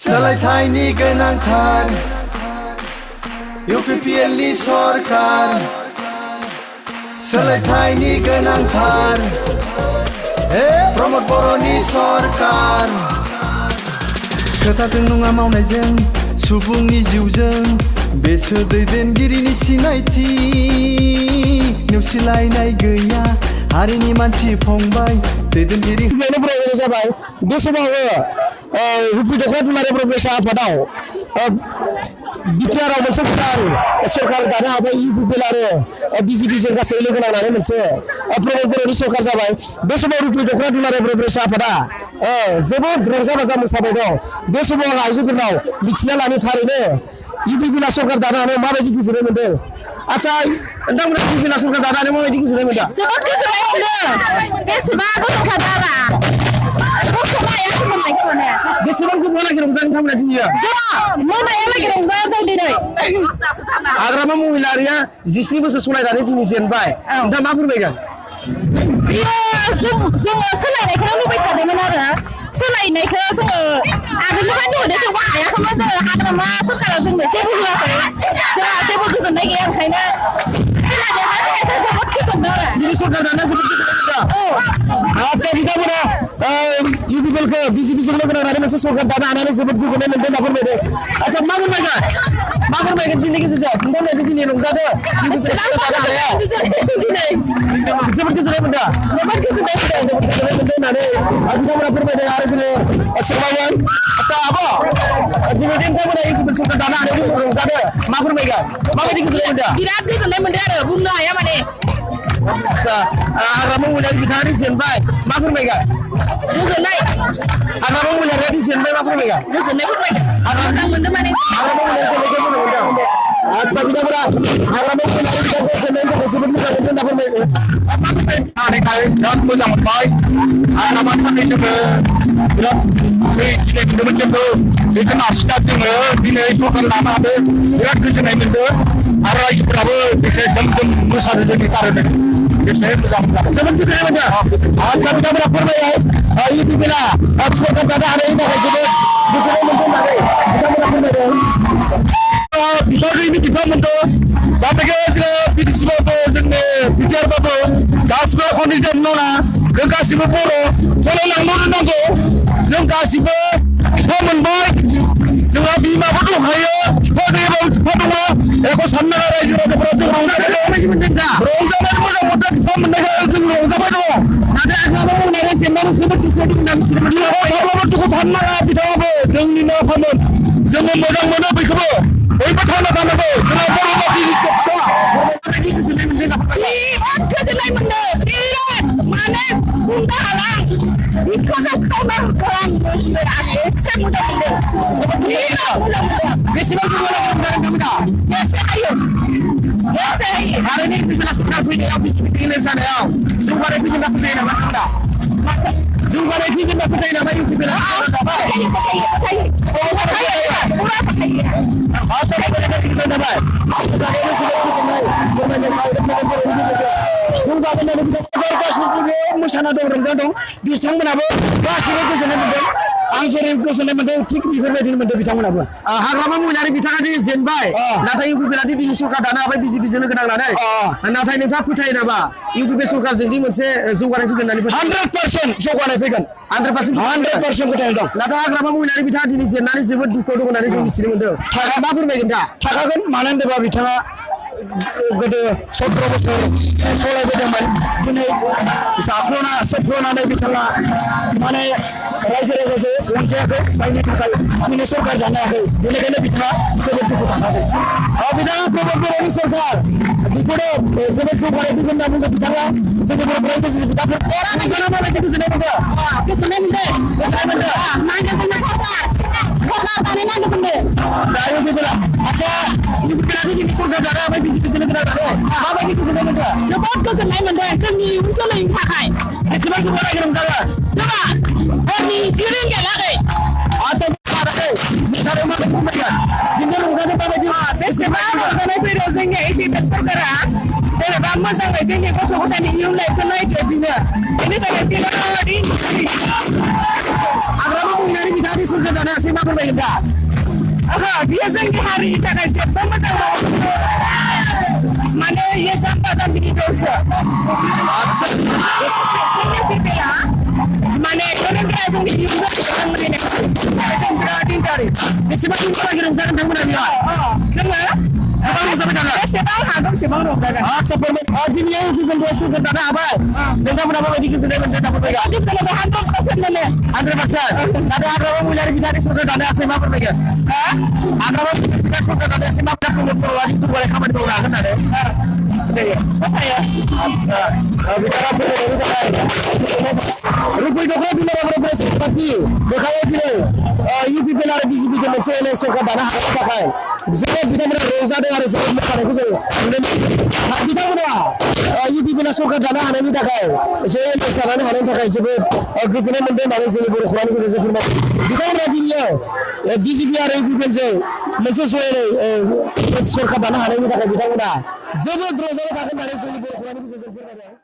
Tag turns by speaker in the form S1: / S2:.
S1: सोलायथायनि गोनांथार UPPLनि सरकार सोलायथायनि गोनांथार प्रमद बर'नि सरकार खोथाजों नङा मावनायजों सुबुंनि जिउजों बेसोर दैदेनगिरिनि सिनायथि नेवसिलायनाय गैया हारिनि मानसि फंबाय दैदेनगिरि
S2: जाबाय बे समाव हुपि दख'ना दुलाराय बर' फरायसा आफादाव बिटिआरआव मोनसे गोदान सरकार दानो हाबाय UPPL आरो BJPजों गासै लोगो नांनानै मोनसे प्रमद बर'नि सरकार जाबाय बे समाव हुपि दख'ना दुलाराय बर' फरायसा आफादा जोबोद रंजा बाजा मोसाबाय दं बे समाव आं आइजोफोरनाव मिथिना लानो थारैनो UPPL सरकार दानो हानायाव माबायदि गोजोननाय मोनदों आच्छा नोंथांमोना UPPL सरकार दानो हानायाव माबायदि गोजोननाय मोनदों
S3: जोबोद गोजोननाय मोनदों बेसेबा गोथावखा दारा
S2: बेसेबां गोबावलागै रंजायो नोंथांमोना दिनै
S3: मोनायालागै रंजाया जों दिनै
S2: हाग्रामा महिलारिया 19 बोसोर सलायनानै दिनै जेनबाय नोंथाङा मा फोरमायगोन
S3: जोङो सोलायनायखौनो लुबैखादोंमोन आरो सोलायनायखौ जोङो आगोलनिफ्रायनो नुदों थेवबो हायाखैमोन जोङो हाग्रामा सरकारा जोंनो जेबो होआखै जोंहा जेबो गोजोननाय गैया ओंखायनो जोबोद गोजोनदों आरो
S2: दिनै सरकार दाना जोबोद गोजोननाय आच्छा बिथांमोना UPPLखौ BJPजों लोगो नांनानै मोनसे सरकार दानो हानानै जोबोद गोजोननाय मोनदों होनना फोरमायदों आच्छा मा फोरमायगोन दिनै गेजेरजों नोंथांमोना दिनै रंजादों जोबोद गोजोननाय मोनदों होननानै बिथांमोना फोरमायदों आरो जोङो सोंबावगोन आच्छा आब' दिनै नोंथांमोना UPPL सरकार दानो हानायाव रंजादों मा फोरमायगोन माबायदि गोजोननाय मोनदों
S3: बिराद गोजोननाय मोनदों आरो बुंनो हाया माने
S2: आच्छा हाग्रामा महिलारि बिथाङा जेनबाय मा फोरमायगोन
S3: गोजोननाय
S2: हाग्रामा महिलारि जेनबाय मा फोरमायगोन
S3: गोजोननाय फोरमायगोन मोजां मोनदों माने
S2: हाग्रामा महिलारि जेननायखौ मोजां मोनदों आच्छा बिथांमोना हाग्रामा महिलारि बिथांखौ जेननायनि थाखाय जोबोद मोजां मोनदों होनना फोरमायगोन
S4: बिराद मोजां मोनबाय हाग्रामानि थाखाय जोङो बिराद दिनै नुनो मोनदों बेखौ नारसिना जोङो दिनै सरकार लानो हादों बिराद गोजोननाय मोनदों आरो रायजोफोराबो बेसे जोम मोसादों जोंनि कारने बेसे मोजां मोनदों
S2: जोबोद गोजोननाय मोनदों आच्छा बिथांमोना फोरमायबाय UPPLआ सरकार दानो हानायनि थाखाय जोबोद गोजोननाय मोनदों होननानै बिथांमोना फोरमायदों
S4: बिफांनि बिफांमोनदों दा बेखौ जोङो BTCबाबो जोंनि बिटिआरबाबो गासिबो खनिजों नङा जों गासिबो बर' सोलायलांनो रोंनांगौ जों गासिबो बिफा मोनबाय जोंहा बिमाबो दंखायो बिफा गैयाबो बिफा दङ बेखौ साननो रायजो राजाफोरा जों रंजानाय मोजां मोनदों बिफा मोननायखौ जों रंजाबाय दङ नाथाय आंहाबो बुंनाय जेनबाबो जोबोद दुखु दुखु थानो नाङा बिथाङाबो जोंनिनो आफामोन जोङो मोजां मोनो बयखौबो बयबो थांना थानांगौ जोंहा बर' जाथिनि जोबथा
S3: गोजोननाय मोनदों बिराद माने बुंनो हाला एसे मोजां मोनदों
S2: बेसेबां गोबाव रंजादों नोंथांमोना
S3: एसे हायो
S2: हारिनि UPPL सरकार फैनायाव BJP जानायाव जौगानाय फैगोन होनना फोथायो नामा नोंथांमोना जौगानाय फैगोन होनना फोथायो नामा UPPL मोसाना दं रंजा दं बिथांमोनाबो गासैबो गोजोननाय मोनदों आं जेरै गोजोननाय मोनदों थिग बेफोरबायदिनो मोनदों बिथांमोनाबो हाग्रामा महिलारि बिथाङा दिनै जेनबाय नाथाय UPPLआ दिनै सरकार दानो हाबाय BJPजों लोगो नांनानै नाथाय नोंथाङा फोथायो नामा UPPL सरकारजों दि मोनसे जौगानाय फैगोन होननानै 100% जौगानाय फैगोन 100% फोथायनाय दं नाथाय हाग्रामा महिलारि बिथाङा दिनै जेननानै जोबोद दुखुआव दं होननानै जों मिथिनो मोनदों मा फोरमायगोन दा
S4: थाखागोन मानो होनोबा बिथाङा गोदो 17 बोसोर सलायबोदोंमोन दिनै सोबख्ल'नानै बिथाङा माने रायजो राजाजों अनजायाखै जायनि थाखाय दिनै सरकार जानो हायाखै बेनिखायनो बिथाङा जोबोद दुखु थानांगौ बिथाङा प्रमद बर'नि सरकार बेखौनो जोबोद जौगानाय फैगोन होनना बुंदों बिथाङा जोंनि बर' गेजेरजों बिथांखौ माबायदि गोजोननाय मोनदों
S3: नांगौ जोंनो सरकार दानो नांगौ जोंनो
S2: UPPLआ आच्छा UPPLआ दिनै सरकार दानो हाबाय BJPजों लोगो नांनानै माबायदि गोजोननाय मोनदों
S3: जोबोद गोजोननाय मोनदों जोंनि इयुन जोलैनि थाखाय
S2: बेसेबां गोबावलागै रंजागोन
S3: जोंहा हरनि 10 रिंगायालागै
S2: आच्छा मोसानायाव माबायदि फोरमायगोन दिनै रंजादों माबायदि
S3: बेसेबा रंजानाय फैदों जोंनि UPPL सरकारा जेनेबा मोजाङै जोंनि गथ' गथायनि इयुन लाइफखौ नायदो बेनो बेनि थाखाय बिराद
S2: हाग्रामा महिलारि बिथाङा सरकार दानो हायासै फोरमायगोन दा
S3: ओहो बियो जोंनि हारिनि थाखाय जेबो मोजां माने इयो जाम्बा जाम्बिनि दंसो जोंनि पिपिला माने गोरोंग्रा जोंनि इयुन जोलैखौ जों
S2: बिराद इन्टारेस्ट बेसेबां इन्टारेस्ट रंजागोन नोंथांमोना बेयाव
S3: जोङो
S2: गोबां रंजाबाय थागोन
S3: बेसेबां हागौ बेसेबां रंजागोन
S2: आदसा फोरमाय दिनै गुबुन सुरखौ दानो हाबाय नोंथांमोना माबायदि गोजोननाय मोनदों दा फोरमायगोन
S3: गोजोननाय 100% मोनो
S2: 100% नाथाय हाग्रामा महिलारि बिधानि सुरखौ दानो हासै मा फोरमायगोन हाग्रामा बिधानि सुरखौ दानो हासै मा फोरमायगोन बर'आ जौगानाय खामानि मावनो हागोन होननानै आदसा बिथाङा फोरमायनायनि थाखाय रुपै दख'ना दुलाराय प्रेसिडेन्ट पार्टी बेखायनो दिनै इउपिपिएल आरो बिजेपिजों मोनसे एलएन सरकार दानो हानायनि थाखाय जोबोद बिथांमोना रंजादों आरो जोबोद मोसानायखौ जों नुनो मोनो बिथांमोना इउपिपिएल सरकार दानो हानायनि थाखाय ज' एलएन जानानै हानायनि थाखाय जोबोद गोजोननाय मोनदों होननानै जोंनि बर' खौरांनि गेजेरजों फोरमायदों बिथांमोना दिनैयाव बिजेपि आरो इउपिपिएलजों मोनसे ज'यै सरकार दानो हानायनि थाखाय बिथांमोना जोबोद रंजानाय थागोन होननानै जोंनि बर' खौरांनि गेजेरजों फोरमायदों